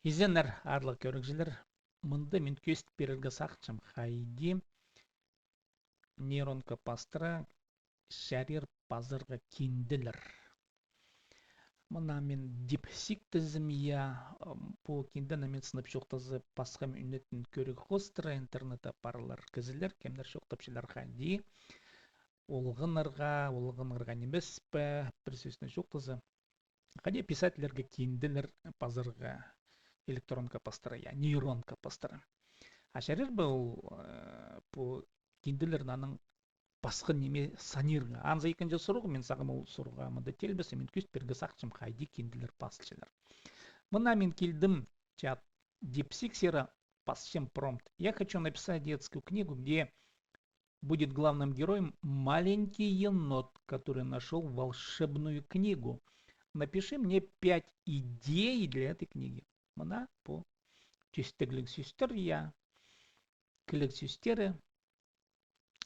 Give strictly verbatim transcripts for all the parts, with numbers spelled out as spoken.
Изеннер, аарлығ кӧрігҷілер, мында мин кӧзіт пирерге сағынчам, хайди нейронка пастыра чарир пазарға кинделер. Мына мин DeepSeek тізім, я, м, пу киндені мин сынап чоохтаза, пасхам ӱнетін кӧріг хоостыра, интернетте парлар кізілер, кемнер чоохтапчалар хайди олғаннарға, олғаннарға нимес пе, пір сӧснең чоохтаза, хайди писательлерге кинделер пазарға электронка пастыра, я, нейронка пастыра. А чарир ба ол, э, пу кинделерні анаң пасха ниме санирға? Анзы ікінҷі сурығ, мин сағам ол сурығға мында теелбеспін, мин кӧзіт пирерге сағынчам, хайди кинделер пасылчалар. Мына мин килдім чат DeepSeek сире, пасчам промпт. Я хочу написать детскую книгу, где будет главным героем маленький енот, который нашёл волшебную книгу. Напиши мне пять идей для этой книги. Мына пу тӧстегліг сӧстер, я, киліг сӧстері.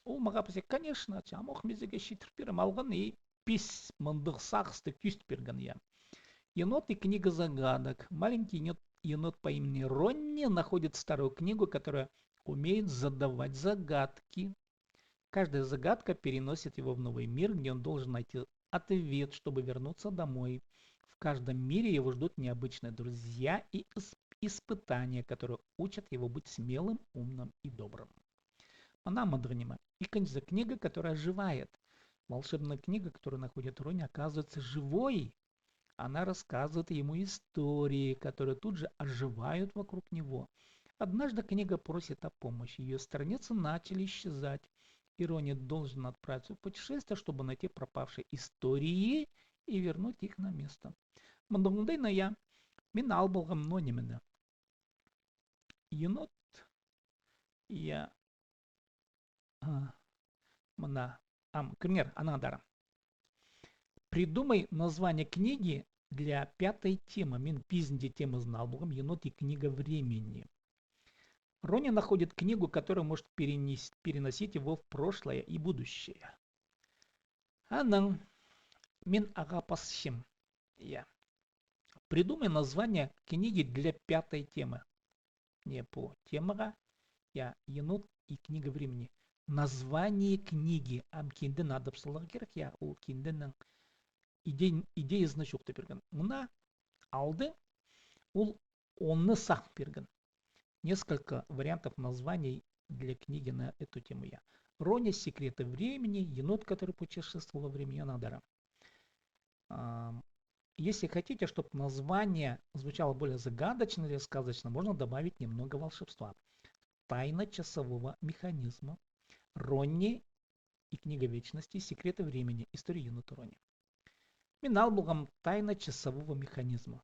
Ол мағаа пасча, конечно, чамох мин сірерге читір пирем, алған и пис мындағ сағысты кӧзіт пирген, я. Енот и книга загадок. Маленький енот, енот по имени Ронни находит старую книгу, которая умеет задавать загадки. Каждая загадка переносит его в новый мир, где он должен найти ответ, чтобы вернуться домой. В каждом мире его ждут необычные друзья и ис- испытания, которые учат его быть смелым, умным и добрым. Мына мындағ ниме. Ікінҷізі, книга, которая оживает. Волшебная книга, которую находит Ронни, оказывается живой. Она рассказывает ему истории, которые тут же оживают вокруг него. Однажды книга просит о помощи. Её страницы начали исчезать. И Ронни должен отправиться в путешествие, чтобы найти пропавшие истории и вернуть их на место. Мындағ оңдайнаң, я, мин алып алғам ноо нимені. Енот. Я. А, мына. Ам, кӧріңер, анаң андар. Придумай название книги для пятой темы. Мин пизінҷі темазын алып алғам, енот и книга времени. Ронни находит книгу, которая может перенес- переносить его в прошлое и будущее. Анаң мин ағаа пасчам. Я. Придумай название книги для пятой темы. Не, пу темаға, я, енот и книга времени. Название книги, ам киндені адап саларға кирек, я, ол кинденің идей-, идеязын чоохтап пирген. Мына алды ол онны сағын пирген. Несколько вариантов названий для книги на эту тему, я. Ронни, секреты времени, енот, который путешествовал во времени, и так далее. Ам, если хотите, чтобы название звучало более загадочно или сказочно, можно добавить немного волшебства. Тайна часового механизма, Ронни и книга вечности, секреты времени, история енота Ронни. Мин алып алғам тайна часового механизма.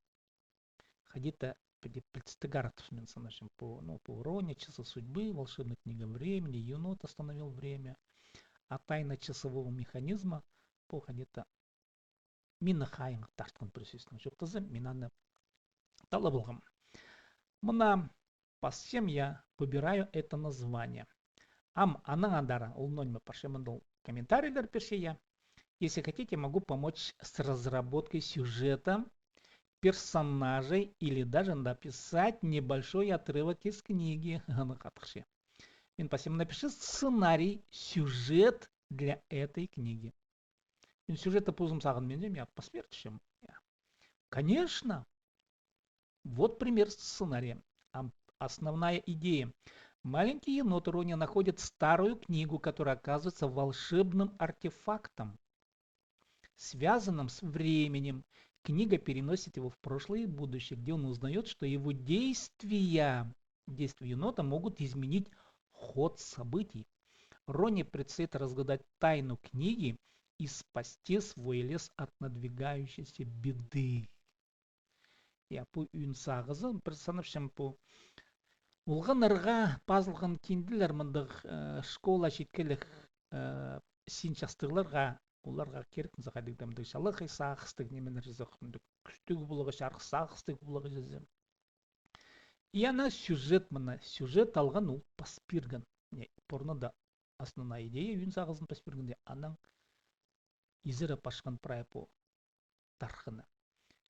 Хайди-да піди пілдістіг арадып, мин санапчам, пу, ну, пу Ронни, часы судьбы, волшебная книга времени, енот остановил время. А тайна часового механизма, пу хайди-да мині хайаңға тартхан пір сӧснең чоохтаза, мин аны таллап алғам. Мына пасчам, я, выбираю это название. Ам анаң андар ол ноо ниме парча, мында ол комментарийлер пирче, я. Если хотите, могу помочь с разработкой сюжета, персонажей или даже написать небольшой отрывок из книги. Аны хатхырча. Мин пасчам, напиши сценарий, сюжет для этой книги. Мин сюжетті позым сағынминчам, я, пас пирчем. Я. Конечно. Вот пример сценария. Ам-, основная идея. Маленький енот Ронни находит старую книгу, которая оказывается волшебным артефактом, связанным с временем. Книга переносит его в прошлое и будущее, где он узнаёт, что его действия, действия енота могут изменить ход событий. Ронни предстоит разгадать тайну книги и спасти свой лес от надвигающейся беды. Я, пу ӱн сағызы, пір санапчам, пу олғаннарға пазылған кинделер мындағ, э, школа читкелік, э, син частығларға, оларға кирек, мисал, хайдағ-да мындағ чалахай сағыстығ нимелер чазох, мындағ кӱстіг поларға, чарых сағыстығ поларға чаза. И ана сюжет, мына сюжет алған ол пас пирген. Не, пурнада основная идея, ӱн сағызын пас пиргенде, анаң изере пасхан прай пу тархыны.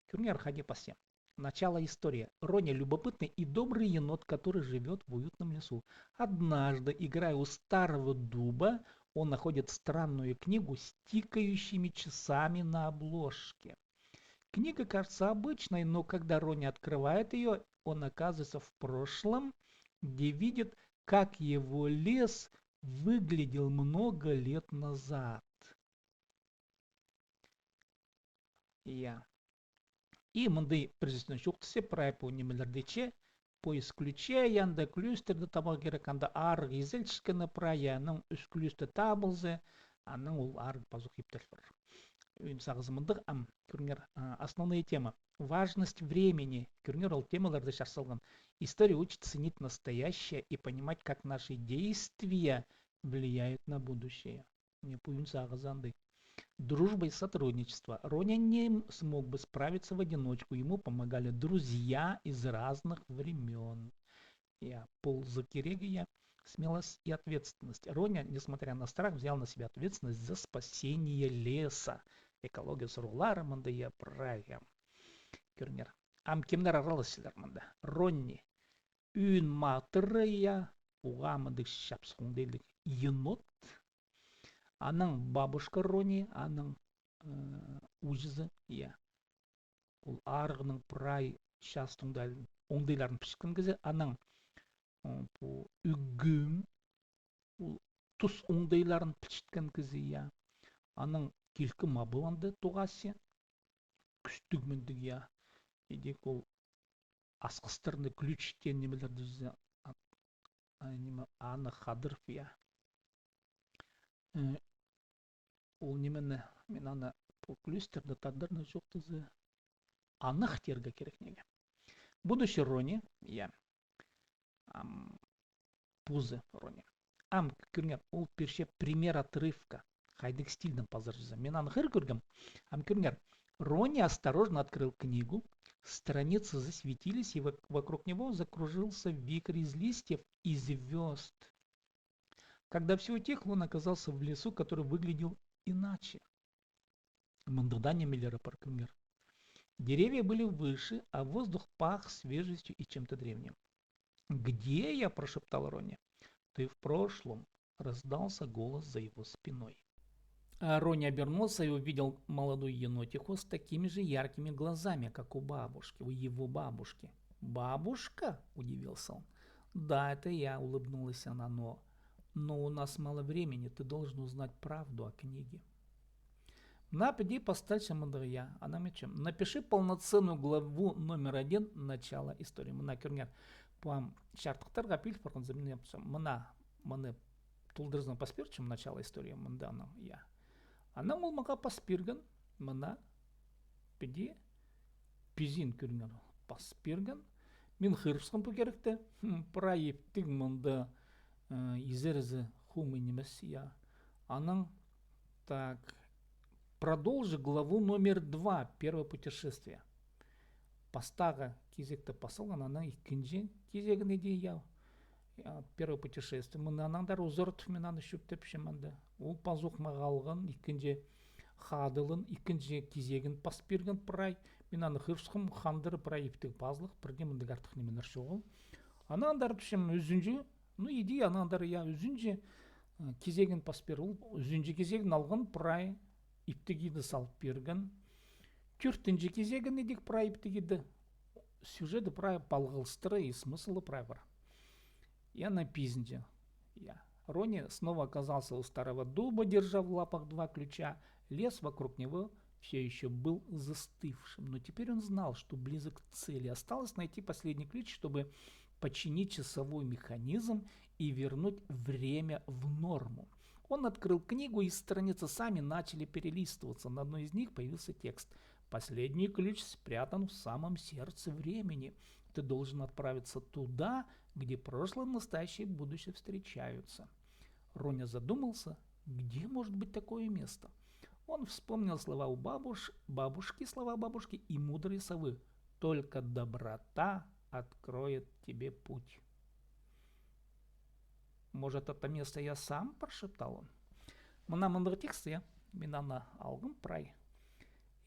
Кӧріңер, хайди пасча. Начало истории. Рони — любопытный и добрый енот, который живёт в уютном лесу. Однажды, играя у старого дуба, он находит странную книгу с тикающими часами на обложке. Книга кажется обычной, но когда Рони открывает её, он оказывается в прошлом, где видит, как его лес выглядел много лет назад. Я. И мындағ пір сӧснең чоохтасча прай пу нимелерні че, поиск ключа, я, анда ключтерні табарға кирек, анда арығ изелчеткені прай, я, анаң ӱс ключ тее табылза, анаң ол арығ пазох иптелче. Ӧӧн сағызы мындағ, ам, кӧріңер, а, основные темы. Важность времени. Кӧріңер, ол темаларны чар салған. История учит ценить настоящее и понимать, как наши действия влияют на будущее. Мына пу ӧӧн сағызы андағ. Дружба и сотрудничество. Рони не м-, смог бы справиться в одиночку. Ему помогали друзья из разных времён. Я, полза кирек, я, смелость и ответственность. Рони, несмотря на страх, взял на себя ответственность за спасение леса. Экология сурығлары мында, я, прай, я. Кӧріңер. Ам кемнер араласчалар мында? Рони. Ӧӧн матыры, я, уғаа мындағ чапсых оңдайлығ енот. Анаң бабушка Рони, анаң, э, ууҷазы, я. Ол арығның прай частығ оңдай-, оңдайларын пілчеткен кізі, анаң, ы, пу ӱгӱн, ол тус оңдайларын пілчеткен кізі, я. Анаң килкім абыланды тоғасча, кӱстіг мындағ, я. Идӧк ол асхыстарны, ключ теен нимелерні зе-, а, а, ниме, аны хадырып, я. Э, ол нимені, мин аны, пу ключтерні тадарны чоохтаза, анах теерге кирек неге. Будущий Рони, я. Ам, позы Рони. Ам, кӧріңер, ол пирче пример отрывка. Хайдағ стильнең пазарҷызы. Мин аны хығыр кӧргем. Ам, кӧріңер, Рони осторожно открыл книгу. Страницы засветились, и вок-, вокруг него закружился вихрь из листьев и звёзд. Когда всё утихло, он оказался в лесу, который выглядел иначе. Мындағ даа нимелері пар, кӧріңер. Деревья были выше, а воздух пах свежестью и чем-то древним. «Где я?» — прошептал Рони. «Ты в прошлом», — раздался голос за его спиной. А Рони обернулся и увидел молодую енотиху с такими же яркими глазами, как у бабушки, у его бабушки. «Бабушка?» — удивился он. «Да, это я», — улыбнулась она, — «но, но у нас мало времени, ты должен узнать правду о книге». Мына піди пасталча мындағ, я, анаң итчем: «Напиши полноценную главу номер один, начало истории». Мына кӧріңер, пу ам чардыхтарға піліп парғанзар, мына, мына, мыны толдырзаң, пас пирчем, начало истории, мында анаң, я. Анаң ол мағаа пас пирген, мына піди пизін, кӧріңер, пас пирген. Мин хығырыбысхам пу киректі. Хм, прай иптіг мында, э, изерізі хомай нимес, я. Анаң, так, продолжи главу номер два, первое путешествие. Пастағы кизекті пас алған, анаң ікінҷі кизегін иди, я. Я, первое путешествие. Мыны анаңар узаратып, мин аны чӧптепчем анда. Ол пазох мағаа алған, ікінҷі хадылын, ікінҷі кизегін пас пирген прай. Мин аны хығырыбысхам, хандыры прай иптіг пазылых, пірдее мындағ артых нимелер чоғыл. Анаңар тіпчем ӱзінҷі, ну, иди анаңар, я, ӱзінҷі, э, кизегін пас пир. Ол ӱзінҷі кизегін алған, прай иптіг иді салып пирген. Тӧртінҷі кизегін идӧк прай иптіг иді. Сюжеті прай палғалыстыра и смыслы прай пар. И ана пизінҷі. Я. Рони снова оказался у старого дуба, держа в лапах два ключа. Лес вокруг него всё ещё был застывшим, но теперь он знал, что близок к цели. Осталось найти последний ключ, чтобы починить часовой механизм и вернуть время в норму. Он открыл книгу, и страницы сами начали перелистываться. На одной из них появился текст: «Последний ключ спрятан в самом сердце времени. Ты должен отправиться туда, где прошлое, настоящее и будущее встречаются». Рони задумался, где может быть такое место. Он вспомнил слова у бабуш-, бабушки, слова бабушки и мудрой совы: «Только доброта откроет тебе путь». «Может, это место я сам?» — прошептал он. Мына мындағ текст, я, мин аны алғам прай.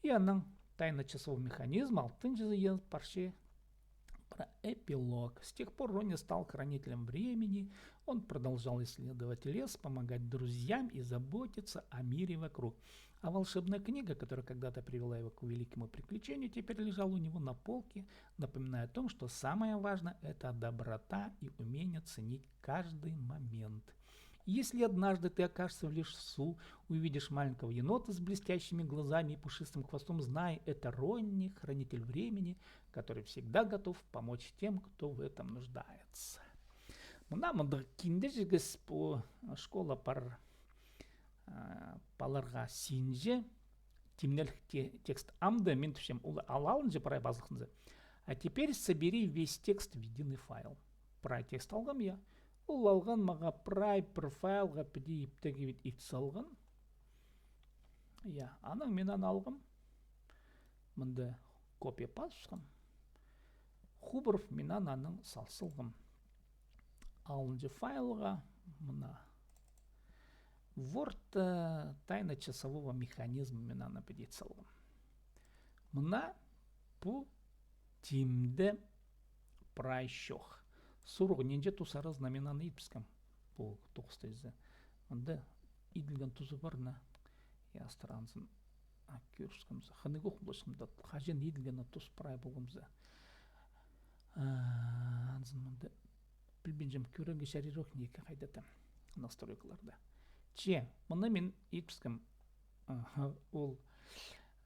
И анаң «Тайна часового механизма», алтынҷызы, я парча, про эпилог. С тех пор Ронни стал хранителем времени. Он продолжал исследовать лес, помогать друзьям и заботиться о мире вокруг. А волшебная книга, которая когда-то привела его к великому приключению, теперь лежала у него на полке, напоминая о том, что самое важное — это доброта и умение ценить каждый момент. Если однажды ты окажешься в лесу, увидишь маленького енота с блестящими глазами и пушистым хвостом, знай, это Ронни, хранитель времени, который всегда готов помочь тем, кто в этом нуждается. Мына мындағ кинде чігіс пу школа пар, а, паларға синҷе, тимнелік те-, текст амды, мин тіпчем, ол ал алынҷа прай пазылғанза. А теперь собери весь текст в единый файл. Прай текст алғам, я. Ол алған мағаа прай пір файлға піди иптігі ит салған. Я, анаң мин аны алғам. Мында копия пазыбысхам. Хубырып, мин аны анаң сал салғам. Алынҷа файлға, мына, Word, э, «Тайна часового механизма», мин аны піди ит салғам. Мына пу тимде прай чох. Сурығ, нинҷе тус аразына мин аны итпіскем. Пу тоғыстайзы. Мында иділген тузы пар на. Я, странзын. А, кӧріскемзі. Хынығох полчам да, хаҷан иділген тус прай полғамзы. А, анзын мында. Пілбинчем, кӧрерге чарирох, неке хайда-да. Настройкаларда. Че, мына мин итпіскем. Аха, ол,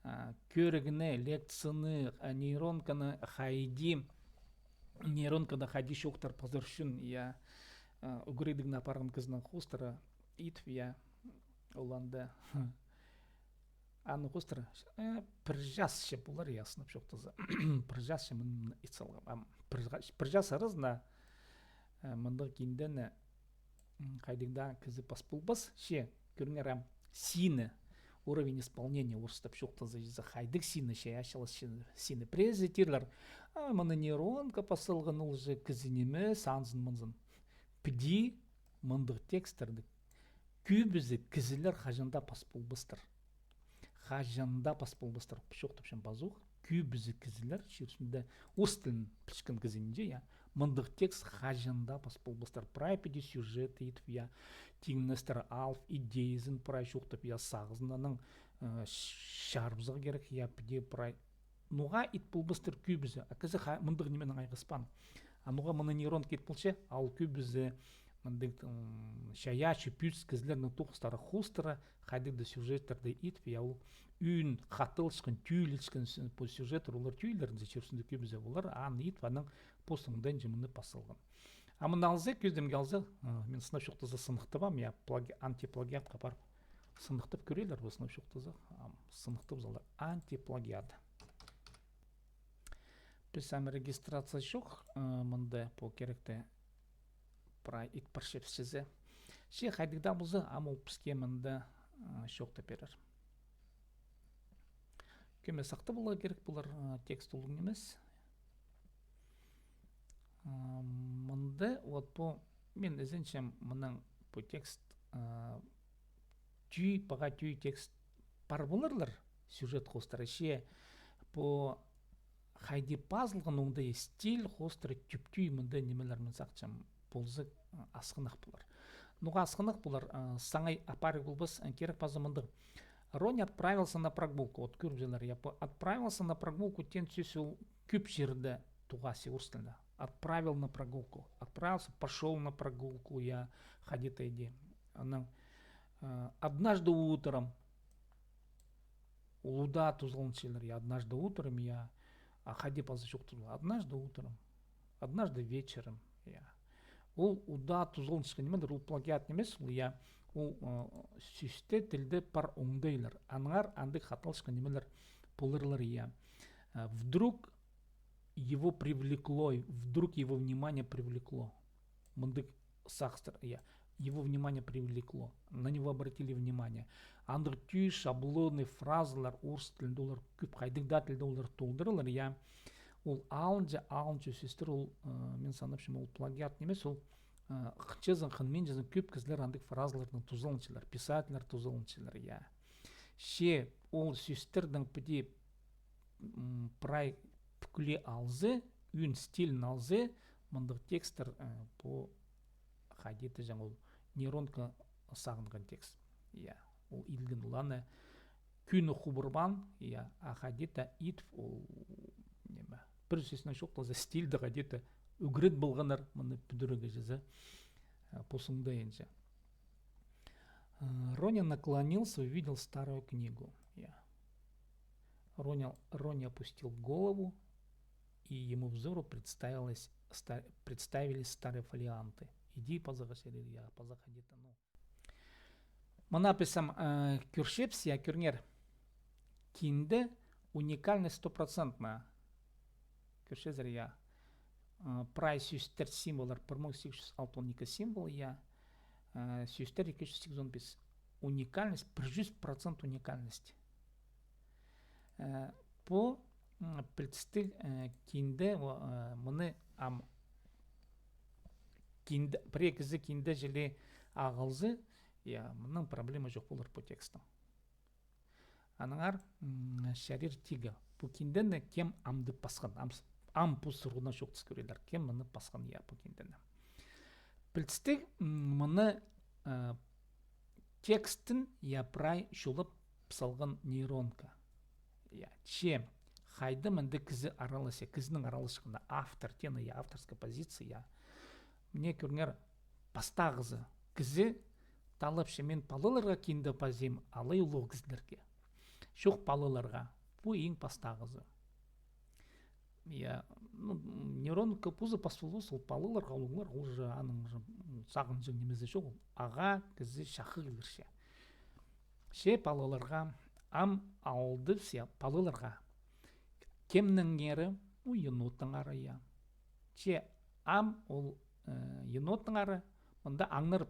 а, кӧрігні, лекцияны, а, нейронканы хайди, нейронкада хайди чоохтар пазар ӱчӱн, я, а, ӱгредігні апарған кізінің хоостыра итіп, я, ол анда. Аны хоостыра, э, пір часча полар, я, сынап чоохтаза. Пір часча мин ит салғам. Ам, пір час, пір час аразына, э, мындағ киндені, м, хайдағ даа кізі пас полбас, че, кӧріңер, ам, сині, уровень исполнения, орыстап чоохтаза, хайдағ сині, че, ачылыс сині, сині презі тирлер. А, мына нейронка пас салған, ол же кізі нимес, анзын-мынзын. Піди мындағ текстерді кӧбізі кізілер хаҷан даа пас полбастар. Хаҷан даа пас полбастар, чоохтапчам пазох, кӧбізі кізілер, чир ӱстӱнде орыс тілін пілчеткен кізі нинҷе, я, мындағ текст хаҷан даа пас полбастар. Прай піди сюжет итіп, я, тиңнестір алып, идеязын прай чоохтап, я, сағызын анаң, э, чарыбызарға кирек, я, піди прай Ноға ит полбастар кӧбізі, а кізі ха-, мындағ нименең айғаспаан. А ноға мына нейронка ит полча, а ол кӧбізі мындағ, м, чайаачы пӧзік кізілернің тоғыстары хоостыра, хайдағ даа сюжеттерді ит, я, ол ӧӧн хаталчатхан, тӧӧйлечеткен с-, пу сюжеттер, олар тӧӧйлерінзер, чир ӱстӱнде кӧбізі олар, аны ит, анаң пос оңдайынҷа мыны пас салған. А мыны алза, кӧзідімге алза, а, мин сынап чоохтаза сыныхтабам, я, плаги-, антиплагиатха парып сыныхтап кӧрерлер, пу сынап чоохтаза, ам, сыныхтап салар антиплагиат. Піс ам регистрация чох, а, мында пу киректі прай ит парчабыс чізе. Че хайдағ даа полза, ам ол піске мында, а, чоохтап пирер. Кӧме сахтап аларға кирек полар, а, текст улуғ нимес. А, мында, вот пу, мин ізенчем, мынаң пу текст, а, тӧӧй, паға тӧӧй текст пар поларлар, сюжет хоостыра, че пу хайди пазылған оңдайы, стиль хоостыра тӧӧй мында нимелер, мин сағынчам, полза, а, асхынах полар. Ноға асхынах полар, а, саңай апарығ полбас, а, кирек паза мындағ. Рони отправился на прогулку. Вот кӧрібізелер, я, пу «отправился на прогулку» теен сӧс ол кӧп чирде тоғасча орыс тілінде. Отправил на прогулку. Отправился, пошёл на прогулку, я, ходить иди. Анаң, э, однажды утром. Ол удаа тузаланчалар, я, однажды утром, я, а хайди паза чоохтаза, однажды утром, однажды вечером, я. Ол удаа тузаланчатхан нимелер, ол плагиат нимес, ол, я, ол, э, сӧсте, тілде пар оңдайлар. Аннаңар андағ хаталчатхан нимелер поларлар, я. Э, вдруг его привлекло, вдруг его внимание привлекло. Мындағ сағыстар, я. Его внимание привлекло. На него обратили внимание. Андағ тӧӧй шаблонный фразалар орыс тілінде олар кӧп, хайдағ даа тілде олар толдырылар, я. Ол алынҷа, алынҷа сӧстер, ол, э, мин санапчам, ол плагиат нимес, ол, э, хынчазың, хынминчазың, кӧп кізілер андағ фразалардаң тузаланчалар, писательлер тузаланчалар, я. Че ол сӧстернің піди м, прай пӱкӱле алза, ӧӧн стилін алза, мындағ текстер, э, пу хайди-да, жаңа ол нейронка сағынған текст. Я, ол иділген, ол аны кӧні хубырбаан, я, а хайди-да ит ол, ниме, пір сӧснең чоохтаза, стильді хайди-да ӱгрет полғаннар, мыны пӱдірерге чізе, э, пу соонда ниме. Э, Роня наклонился, увидел старую книгу. Я. Роня, Роня опустил голову, и ему взору представились ста-, представились старые фолианты. Иди пазох чарир, я, пазох хайди-да, ну. Мына піс ам, э, кӧрчебіс, я, кӧріңер. Кинде уникальность стопроцентная. Кӧрчезер, я. Э, прай сӧстер, символлар, пір муң сигіс чӱс алтон ікі символ, я. Э, сӧстер ікі чӱс сигізон пис. Уникальность, пір чӱс процент уникальность. Э, пу, м, пілдістіг, э, кинде, о, э, мыны ам кинде, пірее кізі кинде чіли ағылза, я, мының проблема чох полар пу текстің. Аннаңар, м, чарир тигі. Пу киндені кем амды пасхан? Ам с-, ам пу сурығны чоохтас кӧрерлер. Кем мыны пасхан, я, пу киндені? Пілдістіг, м, мыны, э, текстін, я, прай чолап салған нейронка. Я, че хайда мында кізі араласча, кізінің араласчатханы, автор теені, я, авторская позиция, я. Мына кӧріңер, пастағызы. Кізі талапча, мин палаларға кинде пазим, алай улуғ кізілерге? Чох, палаларға. Пу иң пастағызы. Я, ну, нейронка позы пас полбас, ол палаларға, улуғлар, ол же аның же, м, сағынҷаң нимезі чох, ол ағаа кізі чахы килерче. Че палаларға, ам алды, я, палаларға. Кемнеңер? Ну, еноттаңар, я. Че ам ол, э, еноттаңар, мында аңнар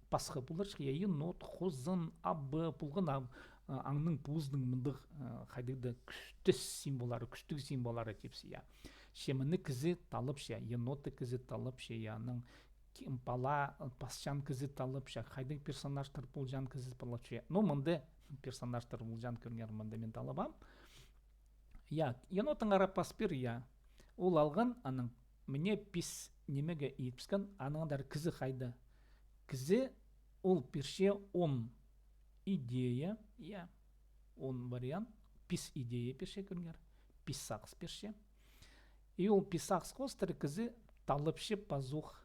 пасха поларҷых, я, енот, хозан, абы, полған ам, а, аңның позының мындағ, а, хайдағ-да кӱстіг символлары, кӱстіг символлары тіпче, я. Че мыны кізі талапча, енотты кізі талапча, я, аның ки-, пала, а, пасчаан кізі талапча, хайдағ персонажтар полҷаан кізі талапча. Ну, мында персонажтар полҷаан, кӧріңер, мында мин талабаам. Я, еноттаңар пас пир, я. Ол алған, анаң мына пис нимеге итпіскен, анаң андар кізі хайда. Кізі ол пирче он идея, я, он вариант, пис идея пирче, кӧріңер, пис сағыс пирче. И ол пис сағыс хоостыра кізі талапча пазох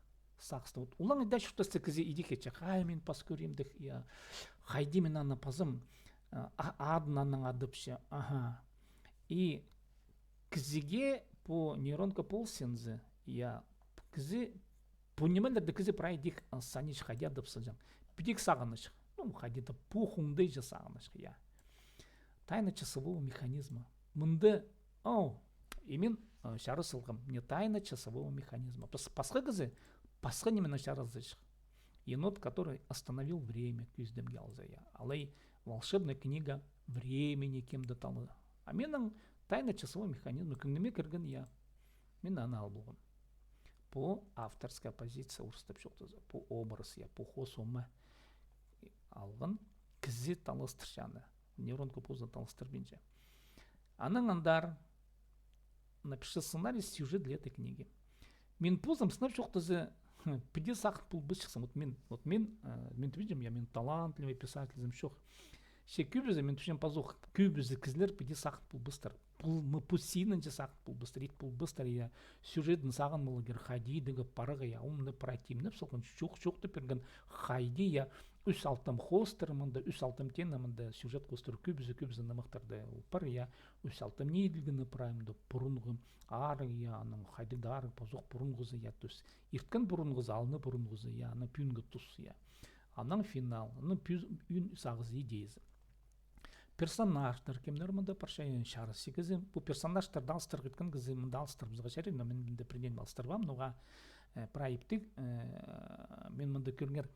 сағысты. Вот, олаң иди чуртаста кізі идӧк итче, хай, мин пас кӧрим тіп, я, хайди мин аны пазам, а, а, адын аның адапча, аха. И кізіге пу нейронка пол синзе, я, кізі, пу нимелерді кізі прай идӧк, а, санирча, хайди адап салҷаң. Піди сағынча. Ну, хайди-да пу хондайҷа сағынча, я. Тайна часового механизма. Мында, о, и мин, а, чарыс салғам, мына тайна часового механизма. Пас-, пасха кізі, пасха нименең чарыс салҷых. Енот, который остановил время, кӧзідімге алза, я. Алай волшебная книга времени кемде таллар. А минің тайна часового механизма кӧңніме кірген, я. Мин аны ал полғам. Пу авторская позиция, орыстап чоохтаза. Пу образ, я, пу хоос омаа алған кізі талластырча аны. Нейронка позы талластырбинча. Анаң андар напиши сценарий, сюжет для этой книги. Мин позым сынап чоохтаза, піди сағын полбасчыхсың. Вот мин, вот мин, э, мин тіпчем, я, мин талантливый писательзім, чох. Че кӧбізі, мин тіпчем, пазох, кӧбізі кізілер піди сағын полбастар. Пу, м, пу синінҷе сағын полбастар, ит полбастар, я, сюжетін сағын поларға кирек, хайди идӧк парарға, я, омны прай тимнеп салған, чох, чох тіп пирген, хайди, я, ӱс-алтам хоостыра мында, ӱс-алтам теен мында сюжет хоостыра, кӧбізі, кӧбізі нымахтарда пар, я, ӱс-алтам ни иділгені прай мында, пурунғы арығ, я, анаң хайдағ-да арығ, пазох пурунғызы, я, тус. Ирткен пурунғызы, алны пурунғызы, я, анаң пӱӱнгі тус, я. Анаң финал, анаң пӱӱн сағыс идеязы. Персонажтар кемнер мында парча, чарыс кізі. Пу персонажтарды алыстырып киткен кізі мында алыстырыбызарға чарир, но мин мында пірдеен алыстырбаам, ноға, э, прай иптіг, э, мин мында, кӧріңер,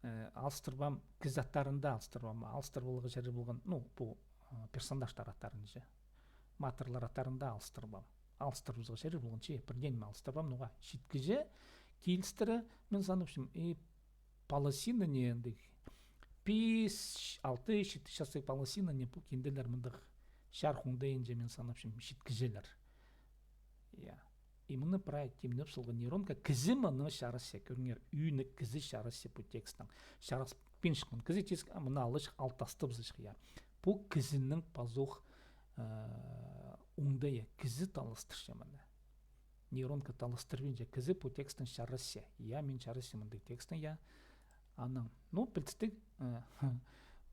э, алыстырбаам, кізі аттарында алыстырбаам, алыстырып аларға чарир полған, ну, пу, э, персонажтар аттарынҷа. Матырлар аттарында алыстырбаам. Алыстырыбызарға чарир полған, че, пірдеен ме алыстырбаам, ноға читкіҷе килістіре, мин санапчам, и полосинаның андағ пис, алты, читі частығ полосинаның пу кинделер мындағ чарых оңдайынҷа, мин санапчам, читкіҷелер. Я. И мыны прай тимнеп салған нейронка, кізі мыны чарасча, кӧріңер, ӱні кізі чарасча пу текстнең. Чараспинчатхан кізі тиҷең, а, мыны алча, ал тастапча, я. Пу кізінің пазох, э, оңдайы, кізі таластырча мыны. Нейронка таластырбинча, кізі пу текстнең чарасча. Я, мин чарасчам мындағ текстнең, я. Анаң, ну, пілдістіг, э,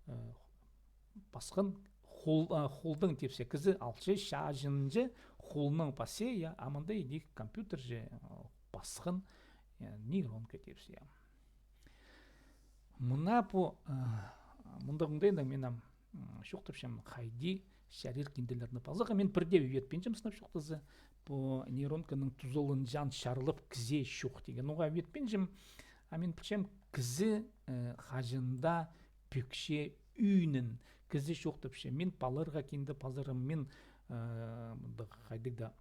э, пасхан хол-, а, холдаң тіпче, кізі алча, чаҷынча, холнаң пасча, я, а мында иди компьютерҷе, э, пасхан, э, нейронка тіпче, я. Мына пу, э, мындағ оңдайнаң мин ам, м, чоохтапчам, хайди чарир кинделерні пазарға. Мин пірдее ӱгретпинчем, сынап чоохтаза, пу нейронканың тузаланҷаң чарлап кізее чох тиген. Оға ӱгретпинчем, а мин пілчем, кізі, э, хаҷан даа пӧкче ӱнін, кізі чоохтапча, мин паларға кинде пазарым, мин, э, мындағ хайдағ даа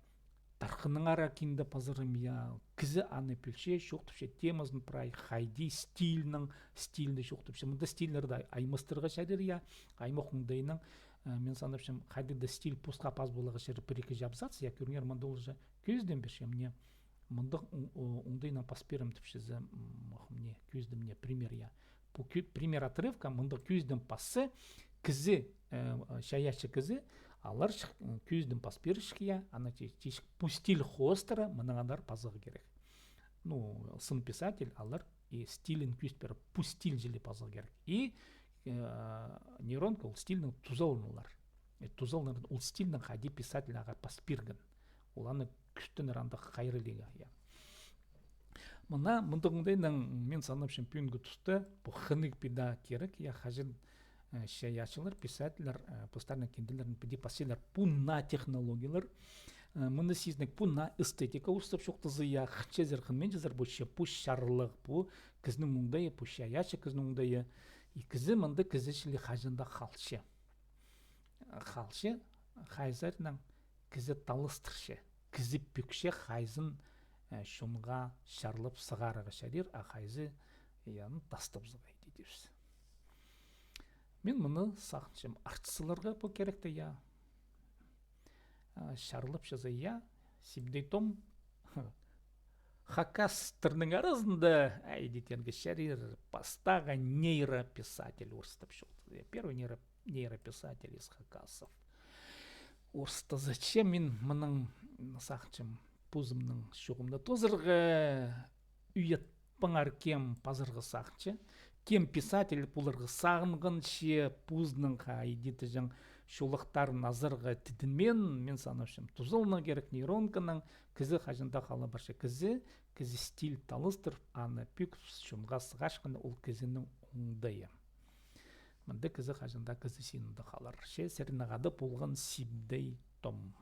тархыннаңар кинде пазарым, я, кізі аны пілче, чоохтапча темазын прай, хайди стильнең, стильні чоохтапча. Мында стильлерді ай-, аймастырарға чарир, я, аймах оңдайнаң, э, мин санапчам, хайдағ даа стиль постха пас поларға чарир, пір-ікі абзац, я, кӧріңер, мында ол же кӧзідім пирче, мына, мындағ оң-, о-, оңдайнаң пас пирем тіпчезі, м, мына, кӧзідім, мына, пример, я. Пу кӧ-, пример отрывка, мындағ кӧзідім пасса, кізі, э, чайаачы кізі, алар чых-, м, кӧзідім пас пирче, я, ана ти-, тиҷең пу стиль хоостыра, мынаң андар пазарға кирек. Ну, сын писатель, алар и стилін кӧзіт пиріп, пу стиль чіли пазарға кирек. И, э, нейронка ол стильнең тузаланар. Э, тузаланар, ол стильнең хайди писатель ағаа пас пирген. Ол аны кӱстенер андағ хайраллирға, я. Мына, мындағ оңдайнаң, мин санапчам, пӱӱнгі туста пу хынығ піди кирек, я, хаҷан, э, чайаачылар, писательлер, э, постарының кинделерін піди пасчалар, пу наа технологиялар, э, мыны сизінек, пу наа эстетика, орыстап чоохтаза, я, хынчазар, хынминчазар, пу че-, пу чарлығ, пу кізінің оңдайы, пу чайаачы кізінің оңдайы, и кізі мында кізі чіли хаҷан даа халча. Халча, хайзы саринаң кізі таластырча, кізі пӧкче хайзын, э, чонға чарлап сығарарға чарир, а хайзы, я, аны тастап сығай, тидібіс. Мин мыны сағынчам, артыс саларға пу киректі, я. А, чарлапчаза, я, Сибдей Том, хакастарның аразында, ай, тидерге чарир, пастағы нейрописатель, орыстап чоохтаза, я, первый нейро-, нейрописатель из хакасов. Орыстаза че, мин мынаң сағынчам, позымның чоғымны тоозарға, ӱйет паңар кем пазарға сағынча, кем писатель поларға сағынғанча, позының хайди тіҷең чолахтарын азарға тидінмеен, мин санапчам, тузаланарға кирек нейронканаң, кізі хаҷан даа хала парча кізі, кізі стиль таластырып, аны пӧк чонға сығарчатхан ол кізінің оңдайы. Мында кізі хаҷан даа кізі синінде халар. Че сірернің хада полған Сибдей Том.